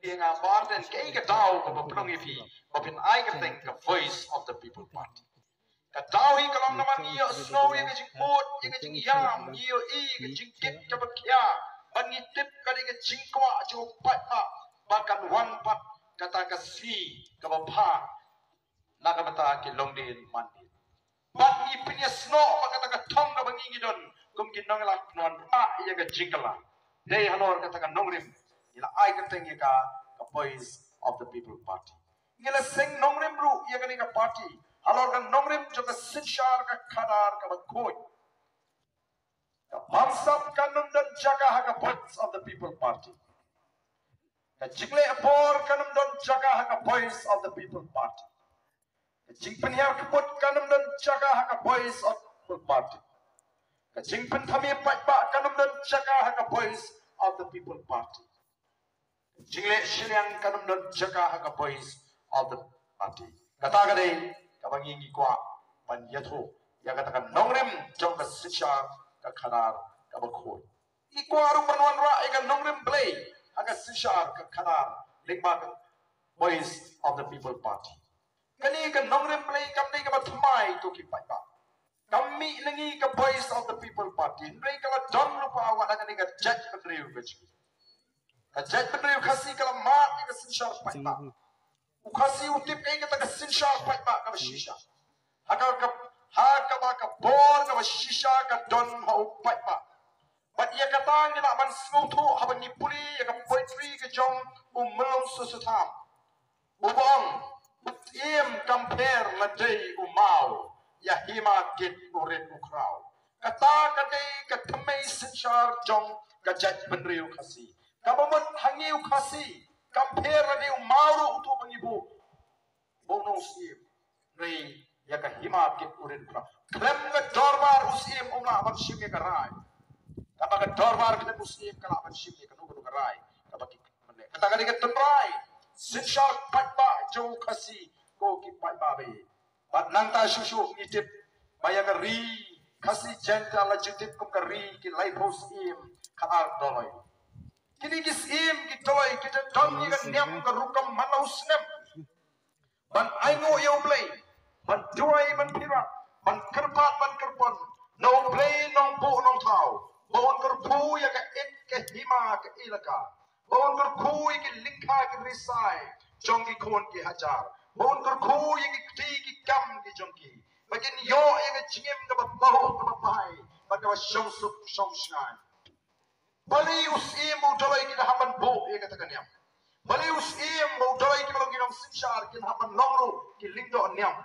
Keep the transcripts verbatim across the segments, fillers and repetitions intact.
Ïa nga Bah Ardent, kaei ka daw kaba pynlong ïa phi ba phin ai kyrteng ka Voice of the People Party? Ka daw hi ka long namar ngi ïohsngew ïa ka jingput, ïa ka jingïam, ngi ïohi ïa ka jingkit kaba khia, bad ngi tip ka dei ka jingkwah jong u paidbah ba kan wan pat kata ka sngi kaba bha na ka bynta ki longdien mandien. Bad ngi pynïasnoh ba kata ka thong kaba ngi ngi don kum ki nongïalam, pynwanrah ïa ka jingkylla. Dei halor kata ka nongrim ngi la ai kyrteng ïa ka, ka Voice of the People Party. Ngi la seng nongrim ruh ïa kane ka party halor ka nongrim jong ka synshar ka khadar kaba khuid. Ka bamsap kan ym don jaka ha ka Voice of the People Party. Ka jingleh bor kan ym don jaka ha ka Voice of the People Party. Ka jingpynhiar kput kan ym don jaka ha ka Voice of the People Party. Ka jingpynthame paidbah kan ym don jaka ha ka Voice of the People Party. Ka jingleh shiliang kan ym don jaka ha ka Voice of the Party. Kata ka dei kaba ngi ngi kwah ban ïathuh ïa kata ka nongrim jong ka synshar ka khadar kaba khuid. Ngi kwah ruh ban wanrah ïa ka nongrim Blei ha ka synshar ka khadar lyngba ka Voice of the People Party. Kane ka nongrim Blei kam dei kaba thymmai to ki paidbah. Kam mih na ngi ka Voice of the People Party, hynrei ka la don lypa wat ha kane ka jaitbynriew ka jong ngi. Ka jaitbynriew Khasi ka la mad ïa ka synshar paidbah. U Khasi u tip kaei kata ka synshar paidbah kaba shisha. Ha ka, ka, ha kaba ka bor kaba shisha ka don ha u paidbah. Bad ïa kata ngi lah ban sngewthuh haba ngi pule ïa ka poetry ka jong u Myllung Susutham. U ba ong, u Syiem kam pher lada u maw, ïa hima kit u rit u khraw. Kata ka dei ka thymmei synshar jong ka jaitbynriew Khasi. Kaba mut ha ngi u Khasi kam pher lada u maw ruh uto ba ngi buh, ba u nongsyiem. Hynrei ïa ka hima kit u rit u khraw. Khlem ka dorbar u Syiem um lah ban shim ïa ka rai. Kaba ka dorbar khlem u Syiem ka lah ban shim ïa kano kano ka rai kaba ki khlem leh. Kata ka dei ka tynrai synshar paidbah jong u Khasi, ko ki paidbah ba ïeit. Bad nangta shuh shuh ngi tip ba ïa ka ri Khasi Jaintia la ju tip kum ka ri ki laiphew syiem khatar doloi. Kine ki syiem ki doloi ki da don ïa ka niam ka rukom man la u snem ban ainguh ïa U Blei, ban duwai ban phirat, ban kyrpad ban kyrpon na U Blei Nongbuh Nongthaw, ba un kyrkhu ïa ka it ka hima ka elaka, ba un kyrkhu ïa ki lyngkha ki risai jong ki khun ki hajar, ba un kyrkhu ïa ki kti ki kam ki jong ki, ba kin ïoh ïa ka jingim kaba pahuh kaba phai bad kaba shongsuk shongshngaiñ. Balei u Syiem u doloi ki da hap ban buh ïa kata ka niam? Balei u Syiem u doloi kiba long ki nongsynshar kin hap ban long ruh ki lyngdoh niam?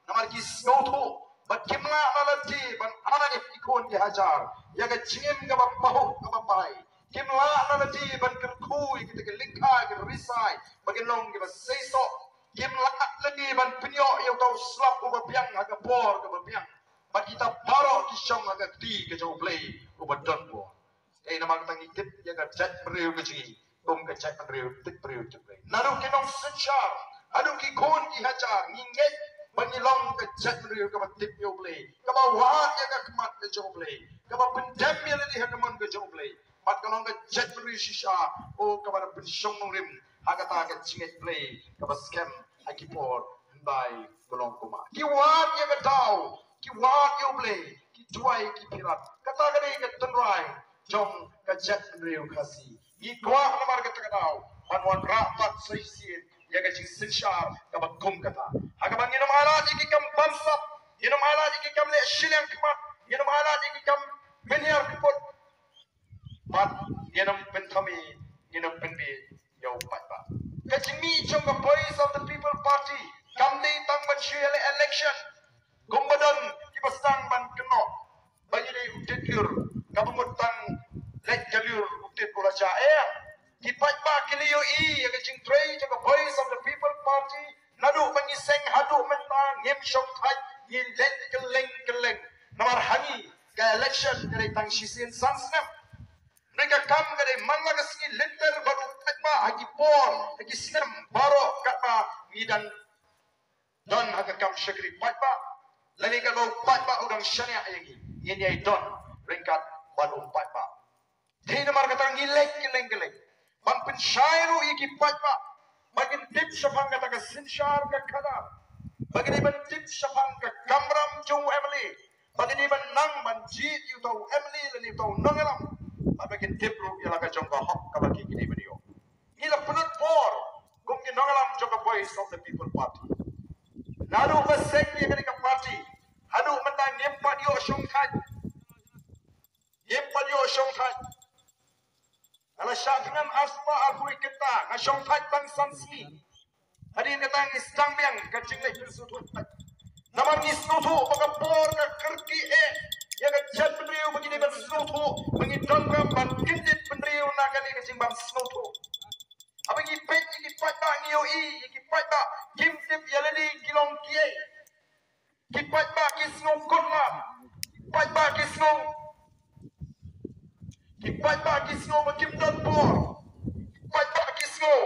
Namar ki sngewthuh ba kim lah na lade ban aiti ki khun ki hajar ïa ka jingim kaba pahuh kaba phai. Kim lah na lade ban kyrkhu ïa kita ki lyngkha ki risai ba kin long kiba seisoh. Kim lah lade ban pynïoh ïa uta u slap uba biang ha ka por kaba biang. Bad kita baroh ki shong ha ka kti ka jong U Blei uba don bor. Kaei namar kata ngi tip ïa ka jaitbynriew ka jong ngi kum ka jaitbynriew tip briew tip Blei. Naduh ki nongsynshar haduh ki khun ki hajar ngi ngeit ba ngi long ka jaitbynriew kaba tip ïa U Blei, kaba wad ïa ka khmat ka jong U Blei, kaba pyndem ïa lade ha ka mon ka jong U Blei. Bad ka long ka jaitbynriew shisha, o, kaba da pynshong nongrim ha kata ka jingngeit Blei kaba skhem ha ki por hyndai ba long kumba. Ki wad ïa ka daw, ki wad ïa U Blei, ki duwai ki phirat. Kata ka dei ka tynrai jong ka jaitbynriew Khasi. Ngi kwah namar kata ka daw ban wanrah pat sa shisien ïa ka jingsynshar kaba kum kata. Ha kaba ngin ym ailad ïa ki kam bamsap, ngin ym ailad ïa ki kam leh shiliang khmat, ngin ym ailad ïa ki kam pynhiar kput. Bad ngin ym pynthame, ngin ym pynbiej ïa u paidbah. Ka jingmih jong ka Voice of the People Party kam dei tang ban shu ïaleh election kumba don kiba sdang ban kynnoh ba ngi dei u tit lyiur, kaba mut tang leit ka lyiur u tit u la jah. Em, ki paidbah ki la ïohi ïa ka jingtrei jong ka Voice of the People Party. Naduh ba ngi seng haduh mynta ngim shong thait, ngi leit kylleng kylleng. Namar ha ngi ka election ka dei tang shisien san snem. Hynrei ka kam ka dei man la ka sngi lynter bad u paidbah ha ki por ha ki snem baroh katba ngi dang don ha ka kam shakri paidbah. Lane katba u paidbah u dang shaniah ïa ngi, ngin ïai don ryngkat bad u paidbah. Te namar kata ngi leit kylleng kylleng. ban pynshai ruh ïa ki paidbah ba kin tip shaphang kata ka synshar ka khadar, ba kin dei ban tip shaphang ka kamram jong u M L A, ba kin dei ban nang ban jied ïa uta u M L A lane uta u nongïalam, ba kin tip ruh ïa la ka jong ka hok kaba ki kin dei ban ïoh. Ngi la pynlut por kum ki nongïalam jong ka Voice of the People Party. Naduh ba seng ïa kane ka party haduh mynta ngim pat ïoh shongthait. Ngim pat ïoh shongthait. Nga la shah kynnoh arspah arphew kynta, nga shongthait tang san sngi. Hadien kata ngi sdang biang ka jingleh pynsngewthuh. Namar ngi sngewthuh ba ka por ka kyrkieh ïa ka jaitbynriew ba ngi dei ban sngewthuh, ba ngi donkam ban kyntiew bynriew na kane ka jingbym sngewthuh. Haba ngi peit ïa ki paidbah ngi ïohi ïa ki paidbah kim tip ïa lade ki long kiei. Ki paidbah ki sngew kut lam. Ki paidbah ki sngew, ki paidbah ki sngew ba kim don por. Ki paidbah ki sngew